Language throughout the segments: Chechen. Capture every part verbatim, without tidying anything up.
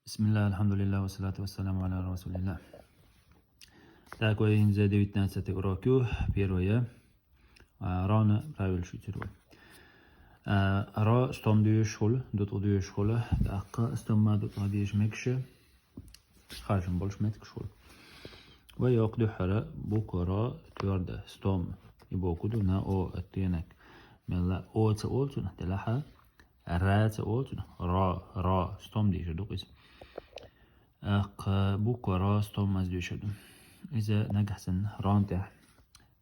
بسم الله، الحمد لله، والصلاة والسلام على رسول الله. Так, вай хӀинца девятнадцатый урок ю, первое. А, рона правил шуцир вай. А, ро стом дуеш хула, дутӀа дуеш хула, тӀаккха стом ма дутӀа дуеш мегаш, хажам болуш меттигаш хула. Вай йоккха дуьххьара буква ро, твёрдо, стом, и буква ду на о оттенок. Мелла о ца олу цунах, делахьа ра ца олу цунах, ро, ро, стом дийшар ду иза. ТӀаккха буква ро стом маза дуьйш ду. Иза нагахь санна рон тӀехь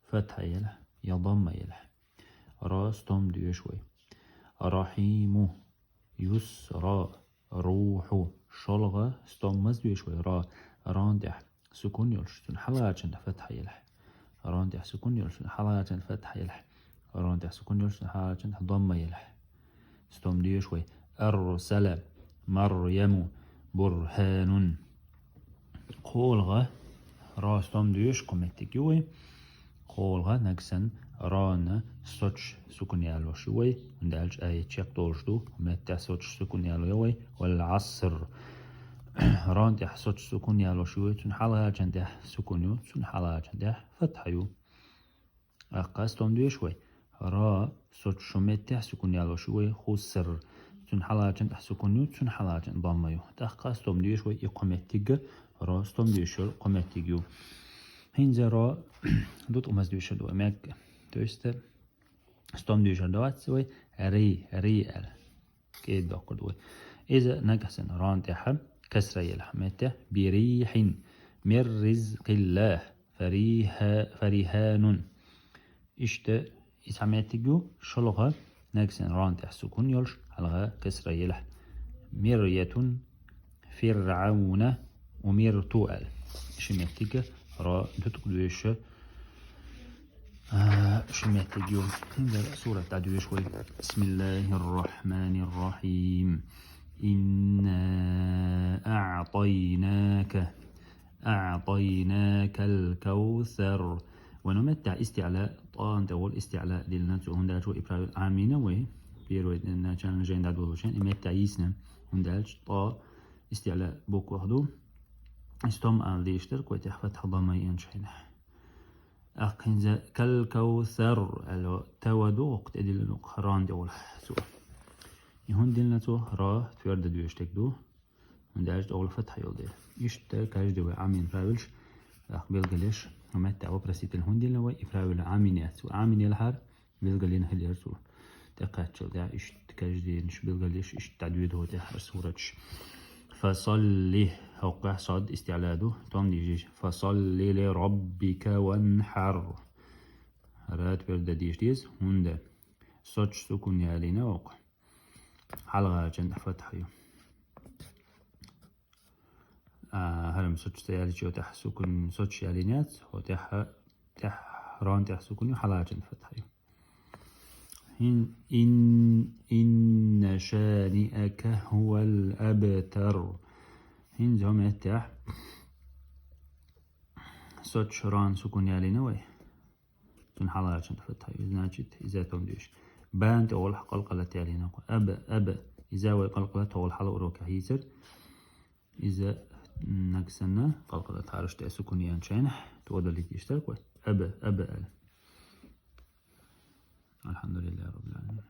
фатхьа елахь я дамма елахь. Ро стом дуьйш вай. Рахьиму, юсра, рухьу. ШолгӀа стом маза дуьйш вай. Ро, рон тӀехь сукун йолуш, цунна хьалагӀачан тӀехь фатхьа елахь. Рон тӀехь сукун йолуш, цунна хьалагӀачан тӀехь фатхьа елахь. Рон тӀехь сукун йолуш, цунна хьалагӀачан тӀехь дамма елахь. Стом дуьйш вай. Арсала, Марьяму, Бурхьанун. КхоалгӀа ро стом дуьйш кхо меттиг ю вай. КхоалгӀа нагахь санна рона соцуш сукун ялош ю вай. ХӀунда аьлча аят чекхдолуш ду, хӀокху меттехь соцуш сукун яло ю вай. Вал Ӏаср. Рон тӀехь соцуш сукун ялош ю вай. Цунна хьалагӀачан тӀехь сукун ю, цунна хьалагӀачан тӀехь фатхьа ю. ТӀаккха стом дуьйш вай. Ро соцуш меттехь сукун ялош ю вай. Хуср. Цунна хьалагӀачан тӀехь сукун ю, цунна хьалагӀачан дамма ю. ТӀаккха стом дуьйш вай и кхо меттиг, ро стом дуьйш йолу кхо меттиг ю. ХӀинца ро дутӀа маза дуьйшар ду вай, мягкий. То есть стом дуьйшар ду вац вай, ри, ри аьлла. КӀеда доккхур ду вай. Иза нагахь санна рон тӀехь касра елахь меттехь. Бирихьин, мир ризкъиллахь, фарихьа-, фарихьанун. Иштта и цхьа меттиг ю, шолгӀа нагахь санна рон тӀехь сукун йолуш, хьалха касра елахь. Мирьятун, Фиръауна, умирту аьлла. Ши меттиг ро дутӀа дуьйш, а, ши меттиг ю. ХӀинца сурат дӀадуьйш вай. Бисмиллахир-рахманир-рахим. Инна аътайнака, аътайнакал кавсар. Вайн меттехь истиъла, тӀан тӀе волу истиъла диллина цо, хӀунда аьлча и правил Ӏамийна вай. Первый начальный жайна дӀадолучу и меттехь йийцина, хӀунда аьлча тӀа истиъла буквах ду. Стом ала дийш дара, кхо тӀехь фатхьа, дамма йинчу хенахь. ТӀаккха хӀинца кал кавсар аьлла, тава ду, хӀокху тӀедиллина рон тӀе волу цо. И хӀунда диллина цо, ро твёрдо дуьйш дерг ду. ХӀунда аьлча тӀехула фатхьа йолу дела. Иштта каждый вай Ӏамийна правилаш, тӀаккха билгалъеш, хӀун меттехь вопросительный хӀунда диллина вай, и правила Ӏамийна яц цо. Ӏамийна елахьара, билгалйина хилира цо. ТӀекхаччалла тӀехь иштта каждыйнаш билгалъеш, иштта дӀадоьду тӀехь хӀара сураташ. Фасалли, хӀокхехь сод истиъла ду, тӀом дийшийша. Фасалли ли раббика ванхьар. Ра твёрдо дийш деза, хӀунда соцуш сукун ялийна вай. ХьалагӀачан тӀехь фатхьа ю. А, хӀара-м соцуш ца ялийча, тӀехь сукун соцуш ялийна яц, хӀо тӀехь, тӀехь, рон тӀехь сукун ю, хьалагӀачан тӀехь фатхьа ю. ХӀин, ин-, инна шаниака хӀувал абтар. ХӀинца хӀо меттехь соцуш рон сукун ялийна вай. Цунна хьалагӀачан тӀехь фатхьа ю, значит, иза тӀом дуьйш. Бан тӀехула къалкъалат ялийна кхо. Аб, аб. Иза вай къалкъалат тӀехула хьала урокехь йийцира. Иза нагахь санна къалкъалат хьараш тӀе сукун яьнчу хенахь, тӀе удалить йиш дара кхо. Аб, аб аьлла. Алхьамдулиллахи раббил Ӏаламин.